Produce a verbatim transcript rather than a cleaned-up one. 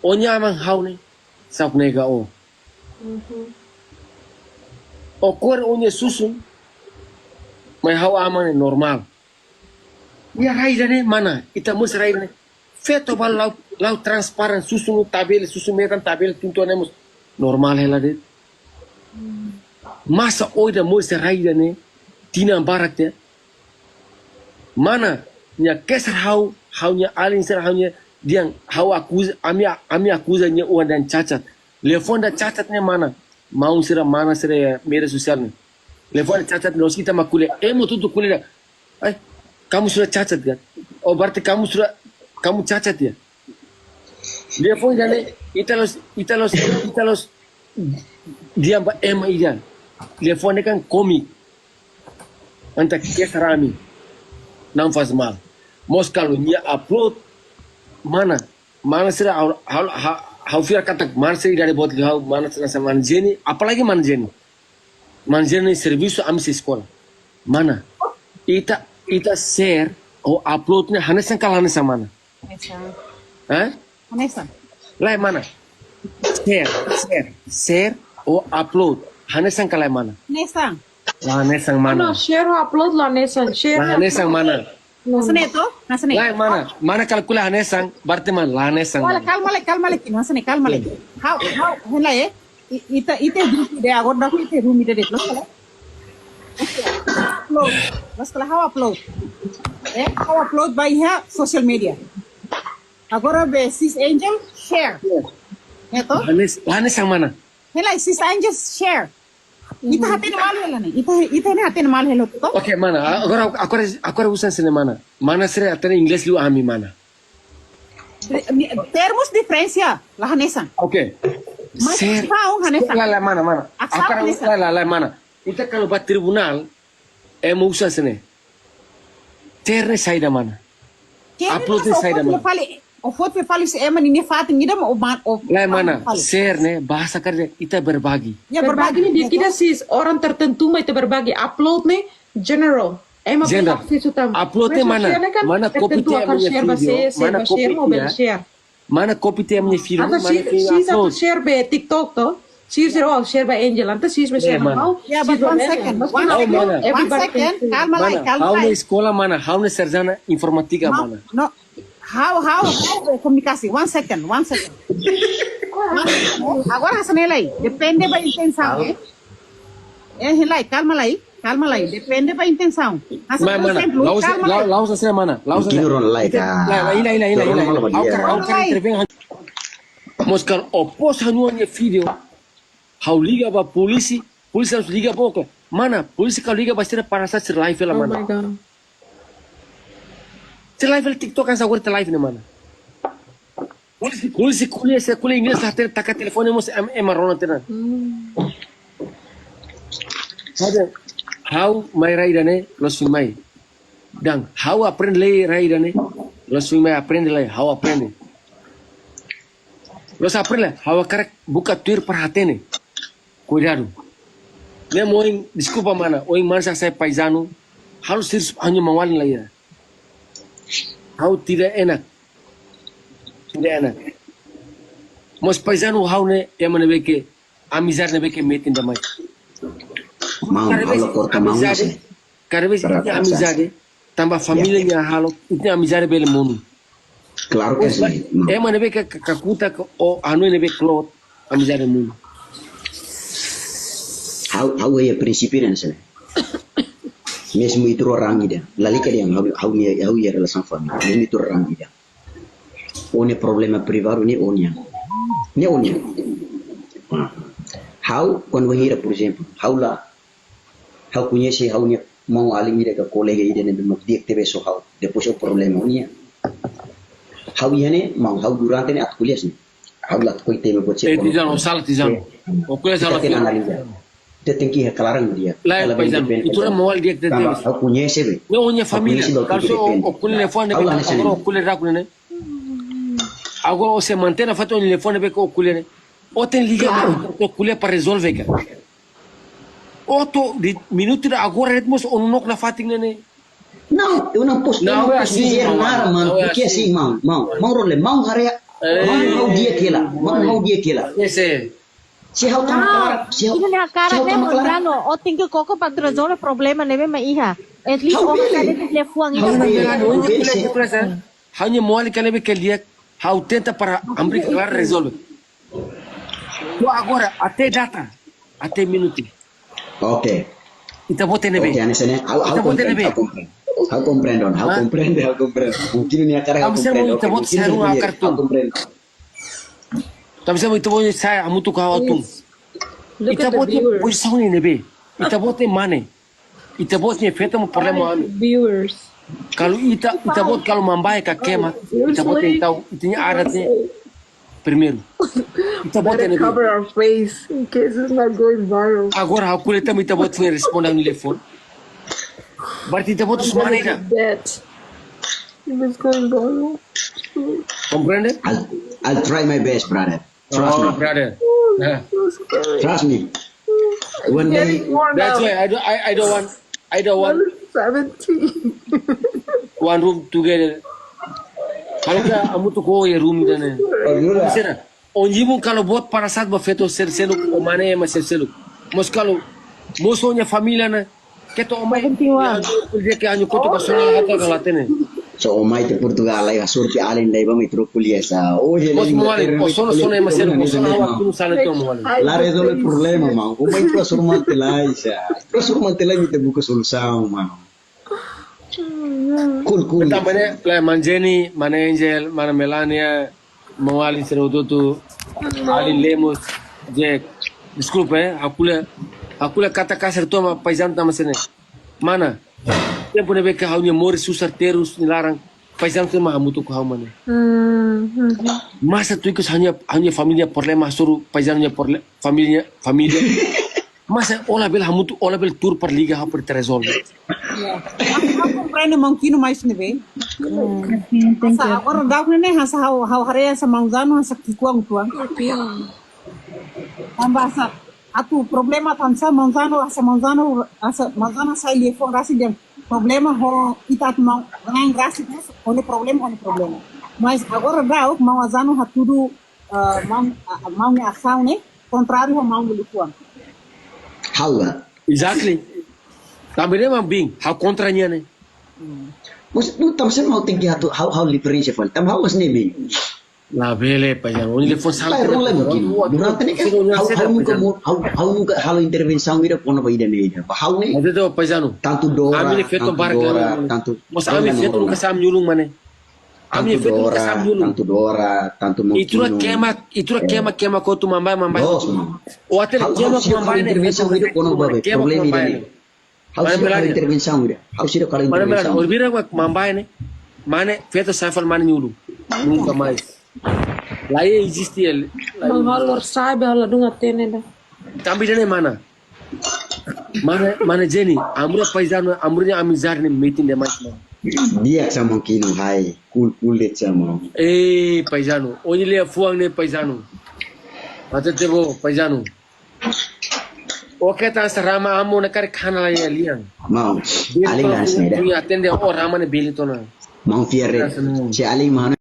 Ó-nia aman ha'u ne'e, sa'e nega ó. Ó kore ó-nia susun, mai ha'u aman ne'e normál. Nia rai ida-ne'e mana, ita mós rai ida-ne'e. Feto balu la'o, la'o transparan, susun tabele, susun metan tabele, tuntu ne'e mós normál hela de'it. Masa ó ida mós rai ida-ne'e, tinan barak tiha. Mana, nia kesar ha'u, ha'u-nia alin sira, ha'u-nia diang, ha'u akuza, ami, ami akuza nia oan dehan cacat. Liafuan dehan cacat ne'e mana, maun sira, mana sira iha média sosiál ne'e. Liafuan cacat ne'e, loos ita mak ko'alia, ema hotu-hotu ko'alia. Ai, kamu sudah cacat kan? Oh, berarti kamu sudah, kamu cacat ya? Liafuan ida-ne'e, ita la'ós, ita la'ós, ita la'ós di'ak ba ema ida. Liafuan ne'e kan kómiku. Entaun kesar ami. Não faz mal. Mós kalau nia upload, mana? Mana sira ha'u, ha'u, ha'u, ha'u fiar katak mana sira ida-ne'e boot liu ha'u, mana sira hanesan mana Jenny, apalagi mana Jenny. Mana Jenny servisu, ami sei eskola. Mana? Ita, ita share ou upload ne'e hanesan ka la hanesan mana? Hanesan. Hah? Hanesan. Lae mana? Share, share, share ou upload hanesan ka lae mana? Hanesan. La hanesan mana? No, share ou upload la hanesan, share. La hanesan mana? Hanesan ne'e to? Hanesan ne'e. Lae mana? Mana kalkula hanesan, berarti mana? La hanesan mana? Wala, kalma lai, kalma lai, hanesan ne'e, kalma lai. Ha'u, ha'u, hein lai, eh. I-, ita, ita grupu ida agora daudaun ita rumi ida de'it, loos ka lae? Upload. Loos ka lae, ha'u upload. Eh, ha'u upload ba iha social media. Agora be Sis Angel share. Ne'e to? Hanes-, hanesan mana? Hein lai, Sis Angel share. Ita hatene malu hela ne'e. Ita, ita ne'e hatene malu hela to? Oke, mana? Agora, agora, agora uza hanesan ne'e mana? Mana sira hatene inglés liu ami mana? Termus diferensa, la hanesan. Oke. Mas share. Asaun hanesan. Lae, lae, mana, mana? Asaun hanesan. Lae, lae, lae, mana? Ita kalau ba tribunál, ema uza hanesan ne'e. Share ne'e saida mana? Share ne'e upload ne'e saida mana? Fali, o foto fali se ema ninia fatin ida ma o man, o lae mana? Fali. Share ne'e bahasa karik ita berbagi. Ya, berbagi. Berbagi ne'e di'ak ida sis, orang tertentu mak ita berbagi. Upload ne'e general. Ema bele asesu tan. Upload ne'e mana? Mana copy tiha ema nia vídeo, mana copy tiha. Mana copy tiha ema nia vídeo, mana share, share ba TikTok to. Share, share, oh, share ba Angel. Entaun share ba share. Ya, but one second. One second. Kalma lai, kalma lai. Ha'u ne'e eskola mana? Ha'u ne'e sarjana informátika mana? No. Ha'u, ha'u, ha'u be komunikasi. One second, one second. Agora hanesan ne'e lai. Depende ba intensaun, eh. Eh, hein lai, kalma lai. Kalma lai, depende ba intensaun. Hanesan mana? La'ós, kalma lai. La'ós hanesan mana? La'ós hanesan mana? Lae, lae, lae, lae, lae. Ha'u hakarak, ha'u hakarak intervene. Mós kalau ó post ha'u-nia vídeo, ha'u liga ba polísia, polísia harus liga ba ó. Mana? Polísia kalau liga ba sira para sa sira live hela mana? Oh my God. Sira live hela TikTok kan sa agora ita live ne'e mana? Polísia, polísia ko'alia, sira ko'alia inglés la hatene, taka telefone mós em, ema rona tiha ona. Hmm. Ha'u mai rai ida-ne'e, loos fali mai. Dehan, ha'u aprende lai rai ida-ne'e, loos fali mai aprende lai, ha'u aprende. Loos aprende lai, ha'u hakarak buka tuir para hatene. Kuidadu. Ne'e mak ohin, deskulpa mana, ohin mana sira sai paisanu, halo sira hanya mawalin lai ya. Ha'u tidak enak. Tidak enak. Mós paisanu ha'u ne'e, ema ne'ebé ke, amizade ne'ebé ke metin demais. Maun, kada vez halo korta maun amizade, kada vez ita-nia amizade, tanba família nia halo, ita-nia amizade bele monu. Klaru ke sin, maun. Ema ne'ebé ke ka-, kakutak ka o anu ne'ebé klot, amizade monu. Ha'u, ha'u iha prinsípiu hanesan ne'e. Mezmu ita rua rai ida. Lalika dehan ha'u, ha'u-nia, ha'u iha relasaun família. Mezmu ita rua rai ida. Ó-nia problema privadu ne'e ó-nian. Ne'e ó-nian. Ah. Ha'u, kuandu bainhira, por ezemplu, ha'u la, ha'u koñese ha'u-nia maun-alin ida ka kolega ida ne'ebé mak di'ak tebes ho ha'u. Depois ó problema ó-nian. Ha'u iha ne'e, maun, ha'u durante ne'e atu ko'alia hanesan ne'e. Ha'u la atu ko'alia tema buat sira. Eh, Tizan, ó sala, Tizan. Eh, ó ko'alia sala, ita tenke analiza. Ita tenke iha klaran di'ak. Lae, paizan, ita-nia maun-alin di'ak tebes. Tanba ha'u koñese be. Ne'e ó-nia família. Ha'u koñese be, kalau so ó ko'alia telefone, ha'u la hanesan ne'e. Ó ko'alia raku ne'e. Agora ó sei mantein nafatin ó-nia telefone be ka ó ko'alia ne'e. Ó tenke liga, klaru, ó ko'alia para rezolve ka. Ó to'o de'it minutu ida agora de'it mós ó nonook nafatin ne'e. Não, eu não posso, eu não posso dizer nada, mano, porque assim, maun, maun, maun Rolly, maun haree Eh. Manu ha'u di'ak hela, manu ha'u di'ak hela. Ese. Se ha'u tama klaran, se ha'u, ida-ne'e hakarak, se ha'u ne'e tama klaran. Mundial, ó tenke koko para rezolve problema ne'ebé mak iha. At least ha'u ó bele. Kada liafuan ida. Ha'u bele, ha'u bele, se. Ha'u-nia moali ka ne'ebé ke di'ak, ha'u tenta para Amérika Klaran rezolve. To'o agora, até data, até minutu. Oke. Ita-boot iha ne'ebé? Oke, hanesan ne'e, ha'u, ha'u komprende, ha'u komprende. Ha'u komprende, ha'u komprende, ha'u komprende. Mungkin ne'e hakarak ha'u komprende. Oke, mungkin ne'e hakarak ha'u komprende. Tanba sá ita-boot sa'e hamutuk ho ha'u tun? Ita-boot iha pozisaun ne'ebé? Ita-boot iha mane? Ita-boot iha feto mak problema ami. Viewers. Kalau ita, ita-boot kalau mambae ka kema, ita-boot iha, ita-nia adat ne'e primeiru. Ita-boot iha ne'ebé? Better cover our face in case it's not going viral. Agora ha'u ko'alia tanba ita-boot foin responde ha'u-nia liafuan. Berarti ita-boot husu mane ida? That. It was going viral. Komprende? I'll, I'll try my best, brother. Trust me. Oh, brother. Yeah. Trust me. One day. That's why I don't, I, I don't want, I don't want seventeen. One room together. Kalau ka hamutuk ho iha room ida-ne'e. Oh, jura? Misalnya, ó-nia ibun kalau boot para saat ba feto sel-, seluk, ó mane ema sel-, seluk. Mas kalau, mós ó-nia família ne'e, keta ó mai, seventy-one. Ya, dia ke hanya koto ka sona hata ka la hatene. So, ó mai to'o Portugal lai, hasoru tiha alin lai, ba mai troku lia sa. Oh, ya, mós lai, mós, ó sona, sona ema sel-, mós sona, ha'u atu sala tiha mós. La rezolve problema, maun. Ó mai troku hasoru mate lai sa. Troku hasoru mate lai, ita buka solusaun, maun. Cool, cool. Tanba ne'e, lai, Mana Jenny, Mana Angel, Mana Melania, maun-alin sira hotu-hotu, alin Lemos, Jack. Deskulpa, eh, ha'u ko'alia, ha'u ko'alia kata kasar to'o mak paizanu tama sene. Mana, tempu ne'ebé ke ha'u-nia moris susar terus nia laran, paizanu to'o mak hamutuk ho ha'u, mana. Hmm, hmm, hmm. Masa tuir ikus ha'u-nia, ha'u-nia família problema, hasoru paizanu nia proble-, família, família. Masa ó labele hamutuk, ó labele tuur para liga ha'u para ita rezolve. Ya. Ha'u komprende maun Kino mais ne'ebé. Hmm. Hanesan agora daudaun ne'e hanesan ha'u, ha'u haree hanesan maun Zanu hanesan ki'ikoan uitoan. Tanba hanesan atu problema hanesan maun Zanu, hanesan maun Zanu, hanesan maun Zanu sai liafuan rasik dehan problema ho ita atu maun, maun rasik, mas ho nia problema, ho nia problema. Mas agora daudaun maun Zanu hatudu, eh, maun, ah, maun nia asaun ne'e kontráriu ho maun nia liafuan. Ha'u ka? Exactly. Tanba ne'e mak bin, ha'u kontra nia ne'e. Hmm. Mas, nu, tanba sá mak ha'u tenke atu, ha'u, ha'u diferensa fali. Tanba ha'u mas ne'e bin. Labele, paizanu. Ó-nia liafuan sala. Pai, role mungkin. Durante ne'e, ha'u, ha'u nunka mo-, ha'u, ha'u nunka halo intervensaun ida kona-ba ida-ne'e ida. Ba ha'u ne'e. Mas ita, paizanu. Tantu dora, ami-nia feto tantu barka dora, tantu, mas ami-nia feto nunka sa ami-nia ulun, mana. Ami-nia feto nunka sa ami-nia ulun. Tantu dora, tantu maun Kino. Ita-rua kema, ita-rua kema, kema kotu mambae, mambae. Dos, maun. Ó hatene kema kotu mambae ne'e. Ha'u, ha'u seidauk halo intervensaun ida kona-ba problema ida-ne'e. Ha'u seidauk halo intervensaun ida. Ha'u seidauk halo intervensaun. Mana Melania, ó bira mak mambae ne'e. Mana feto safal mana nia ulun. Nunka mais. La eziste el. Maun, ha'u la sabe, ha'u la dún hatene ida. Tanba ida-ne'e, mana. Mana, mana Jenny, ami-rua paizanu, ami-rua amizade ne'e metin demais, mana. Di'ak sa maun Kino, hai. Cool, cool de'it sa maun. Eh, paizanu. Ó-nia liafuan ne'e, paizanu. Hatete bo, paizanu. Ó keta hanesan rama amu na kare kana la iha lian. Maun, alin hanesan ne'e ida. Bele atende ó rama ne'e bele tiha ona. Maun fiar de'it. Hanesan ne'e. Se alin mana